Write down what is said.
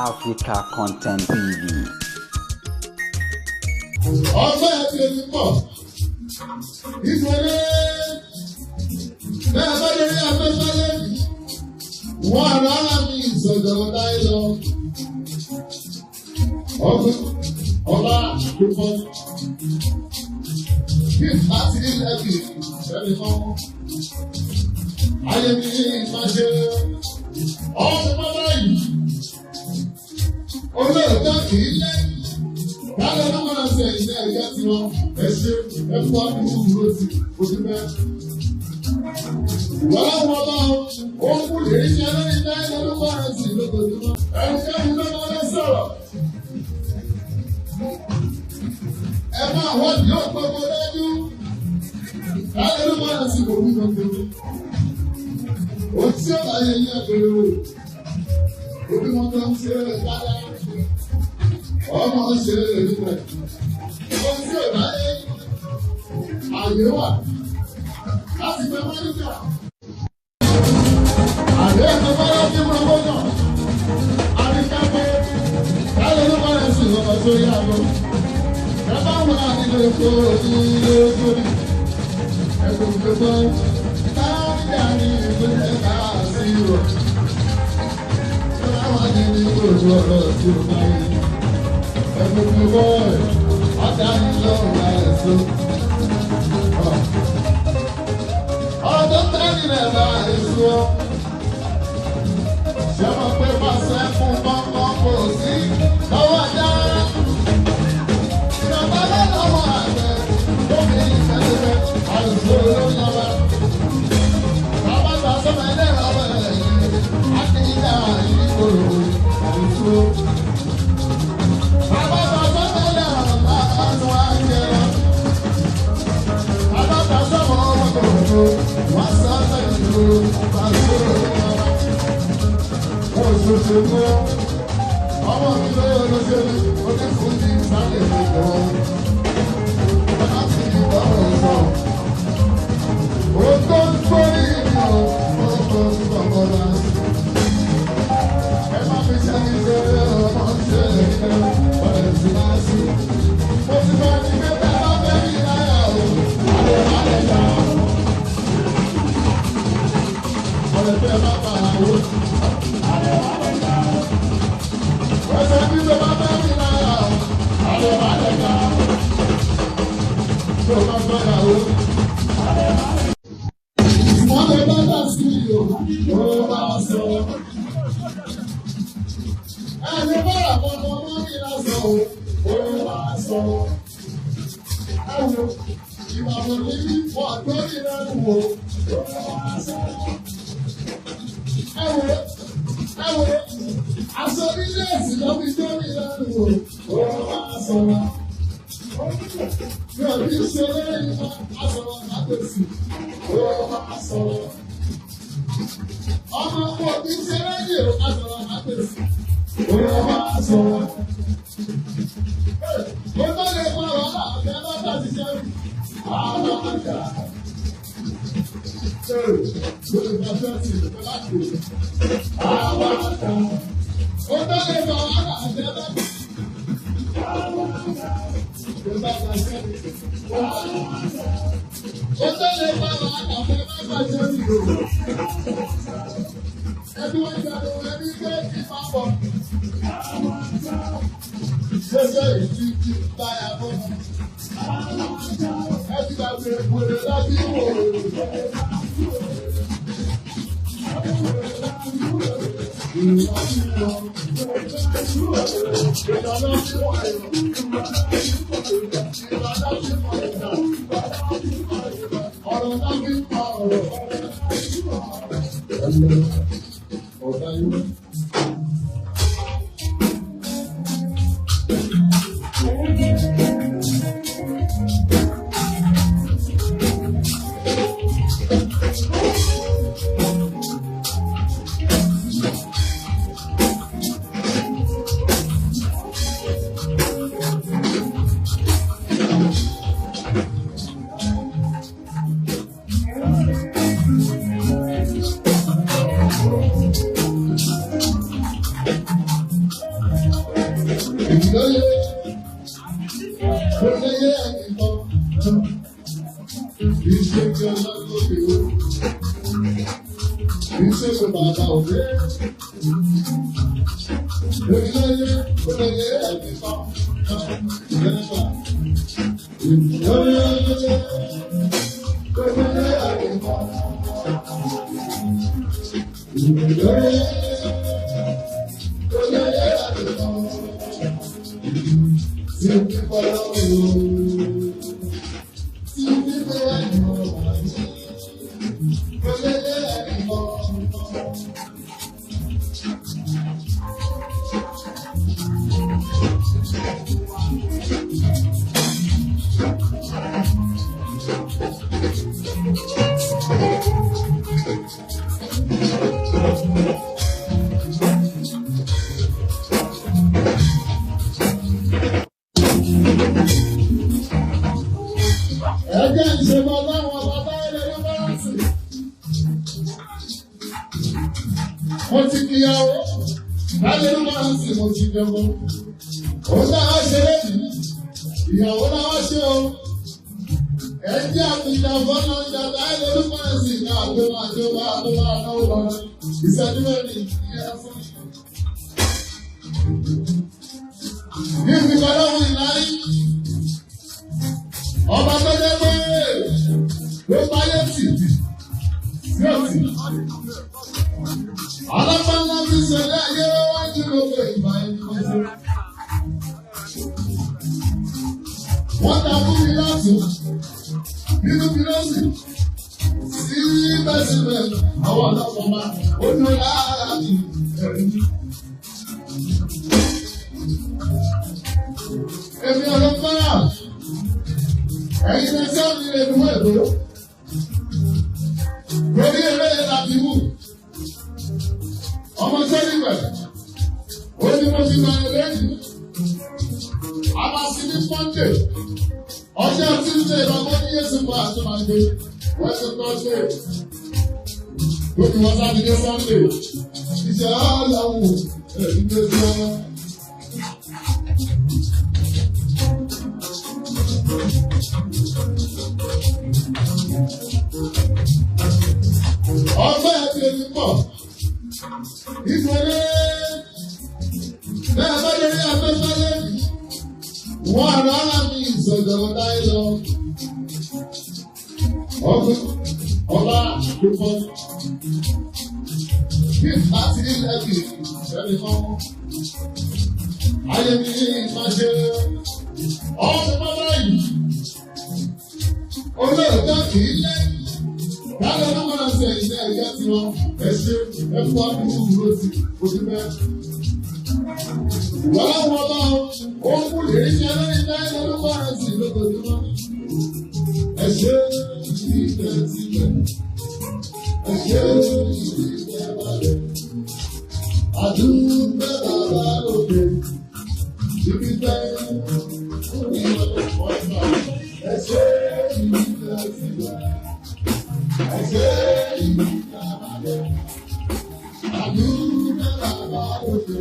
Africa Content TV. Ọgbẹ́ ẹ̀mí pọ̀ nítorí bẹ́ẹ̀ bá lè rí afẹ́fẹ́ lẹ́nu wọ́n rárá mi ìsọ̀jọ̀ láyé lọ. Ọgbẹ́ ọba ló bí láti rí lẹ́bi ẹ̀mí mọ́. Ayé mi máa ṣe ọmọ bàbá yìí. Olóòótọ́ kì í lẹ́yìn. Báwo ló máa ṣe ìṣe ẹ̀yẹ tiwọn? Ẹ ṣe ẹ fún àdúgbò dúró sí ojú bẹ́ẹ̀. Ìwọ́lá wọn lọ, ó ń kú lè ṣe lórí táyà ló bá rẹ̀ sí lójoojúmọ́. Ẹnikẹ́ni ló máa ń sọ̀rọ̀. Ẹ máa wọ́n yóò gbogbo dájú. Báwo ló máa ṣe òun gbogbo? Òun tí ó bá yẹ yẹ pẹ̀lú. Òbí wọn tó ń ṣe é dáadáa. Ọmọ ṣe é rẹ̀. Ohun tí ò bá yé àyè wà láti gbé mọ́níjà. Àyè ẹ̀kọ́ bọ́lá ní promotion. Àdìkápẹ́ láyé ló bá rẹ̀ sí ọmọ tó yá lọ. Ẹ bá wọn àdìgbò èkó ní lórí. Ẹ̀kọ́ gbogbo táyà ní ìpínlẹ̀ káàsì rọ̀. Ẹ bá wọn ní ní ojú ọ̀rọ̀ tí ó bá yé. Ẹ̀kọ́ ọ̀dà ń lọ ra ẹ̀sọ́. Ọdún tẹ́lẹ̀ rẹ̀ ra èso. Ṣé mo pé pàṣẹ fún kọ́kọ́ kò sí lọ́wọ́ ajá? Ìjọba lọ́wọ́ àgbẹ̀ tó fi ìfẹ́lẹ́fẹ́ àìsó lórí ọba. Bàbá gbà sọ́mọ ilé ọba ẹ̀yìn àti ìyá ìgbòho àìsó. Bàbá gbà sọ́mọ ilé ọba ọdún ajé. Bàbá gbà sọ́mọ ọmọ tòótọ́ wọ́n sọ ọ́ ìlú àìsó lórí ọba. Òṣòṣèlú ọmọ mi lóye olóṣèlú onífúnni sáré mi lọ. Bàbá mi ní bọ́ọ̀rọ̀ sọ. Ó tó ń gbórí mi ò, ó tó ń gbọ̀ngàn lọ. Ẹ má fi ṣe ní ṣe ọmọ ṣe é ọ̀rẹ́ sí máa sí. Mo ti bá ní pé bẹ́ẹ̀ bá fẹ́ rí náírà o, àlè má lè gbà. Ọ̀rẹ́ fẹ́ má bà á wò. Ẹsẹ̀ bí ló bá fẹ́ rí náírà o, àlè má lè gbà. Tó bá fẹ́ rà o. Wọ́n lè bá dà sí i o, ó bá sọ. Ẹni bọ́lá kankan mọ́ ní lásán o, ó bá sọ. Ẹ wo ìwà wò ní wọ́n tó ní lẹ́nu wo, ó bá sọ. Ẹ wo ẹ wo aṣọ bílẹ̀sì ló fi tó ní lẹ́nu wo, ó bá sọ. Mi ò ní ṣe lẹ́yìn mọ́ aṣọ àgbèsì, ó bá sọ. Ọmọ kò ní ṣe lẹ́yìn aṣọ àgbèsì. Ó bá sọ. Ó tó lè pa wàhálà àti ẹlọ́dà ṣiṣẹ́ rí. Àwọn ọjà. Ṣé ló lè gba ṣẹ́ẹ̀tì ìfẹ́ láti òkè? Àwọn ọjà. Ó tó lè pa wàhálà àti ẹlọ́dà. Àwọn ọjà. Ó bá gba ṣẹ́ẹ̀tì. Ó tó lè pa wàhálà àti ẹlọ́dà ṣiṣẹ́ rí. Ẹbí wọn jáde wọn ẹbí gbé ìfà bọ̀. Ṣéṣe ìdí ti táyà bọ̀. Ẹbí gbàgbé wèrè lábí wò. Ọ̀rọ̀ náà fi ń pa ọ̀rọ̀. Ọ̀gá yín. Mo ti kíyàwó, láti ló máa ń sìn mo ti jẹun. Òun náà wá ṣe lẹ́yìn, ìyàwó náà wá ṣe o. Ẹjẹ́ àtijọ́ fọ́nà ìjàdá ẹ̀rọ ló máa ń sìn náà tó máa tó máa tó máa náwó lọ. Ìṣẹ́jú mẹ́rin ìyẹn fún mi. Ní ìfipá lọ́wọ́ ìlárí, ọba tó jẹ́ pé ló bá yẹ tì sí òtì. Alábàárà fi ṣẹlẹ̀ ayé wájú lóko ìgbà ẹni kan ṣe. Wọ́n ta fún mi láti nínú bírọ́sì síbẹ̀síbẹ̀ àwọn ọlọ́pàá máa ó ní lára mi ẹ̀rí. Èmi ọlọ́pàá ẹ̀yin ẹ̀ṣẹ́ mi lè mú èdò lórí eré láti mú. Ọmọ sẹ́yìn pẹ̀, ó ní mo ti bẹ̀rẹ̀ lẹ́yìn. A máa sí ní Monday. Ọjọ́ Tuesday lọ́gbọ́n ní Yéṣu pa àtúmọ̀gbé. Wẹ́sẹ̀ Thursday. Lókè wọn Sátidé Sunday. Iṣẹ́ ọlọ́run ẹ̀rí tó jẹ́. Ọgbẹ́ ẹ̀bí ẹni pọ̀. Nítorí bẹ́ẹ̀ bá lórí afẹ́fẹ́ lẹ́yìn, wọ́n rárá mi ìsọ̀jọ̀rọ̀ láyé lọ. Ọdún ọba ló Bí àti ilẹ̀ bí ẹni kan, ayé mi máa ṣe ọdún bàbá yìí. Olóòótọ́ kì í lẹ́yìn. Báwo ló máa ṣe iṣẹ́ ẹ̀yẹ́ tiwọn? Ẹ ṣe ẹ fún àdúgbò lóṣì ojú bẹ́ẹ̀. Ìwọ́láwọ́ ọba ó ń kú lè ṣe lórí táyé ló bá rẹ̀ sí lójoojúmọ́. Ẹ ṣe ìfẹ́ sílẹ̀. Ẹ ṣe ìfẹ́ balẹ̀. Àdúgbò bàbá lóde. Ibi tẹ́ ó ní ọdún pọ̀jù. Ẹ ṣe ìfẹ́ sílẹ̀. Ẹ ṣe ìfẹ́ balẹ̀. Àdúgbò bàbá lóde.